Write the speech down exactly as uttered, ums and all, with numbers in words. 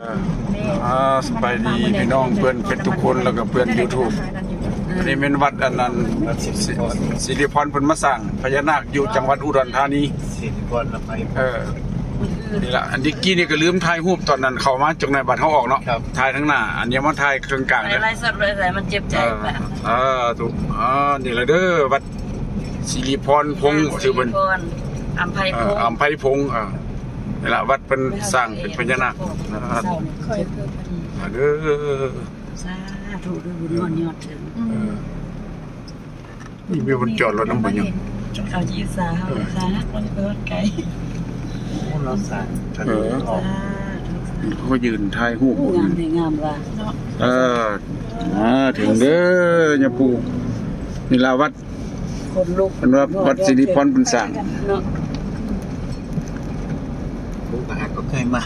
เออ อ่า สบายดีพี่น้องเพื่อนเฟซทุกคน แล้วก็เพื่อนยูทูบ อันนี้เป็นวัดอันนั้น สิ สิริพรเพิ่นมาสร้างพญานาคอยู่จังหวัดอุดรธานี สิริพรอำไพพงษ์ เออ นี่ละ อันนี้กี้นี่ก็ลืมถ่ายรูปตอนนั้นเข้ามาจากในบัตรเขาออกเนาะ ครับ ถ่ายทั้งหน้า อันนี้มาถ่ายเครื่องกลาง ไล เลย ฟ์สดเลย ใส่มันเจ็บใจ เออ ปะ เออ ถูก อ่า นี่ละเด้อ วัดสิริพรพงษ์ สิริพร ชื่อเพิ่น อำไพพงษ์ เออ อำไพพงษ์ เออ นี่ละ วัดเพิ่นสร้างเป็นพญานาคนะ เศร้าเนี่ยเจ็บ เออ สาธุด้วยบุญยอดยอดถึง เออ นี่มีคนจอดรถนำบ่ยัง เขาจีสา เออ สาคนเกิดไกล โอ้ เราสา เออ สาธุ เขาก็ยืนถ่ายรูป โอ้ งามดีงามว่ะ เออ อ่า ถึงเด้อย่าปู่ นี่ละวัด คนลุก เพิ่นว่าวัดสิริพรเพิ่นสร้าง เนาะ ลูกหลานก็เคยมา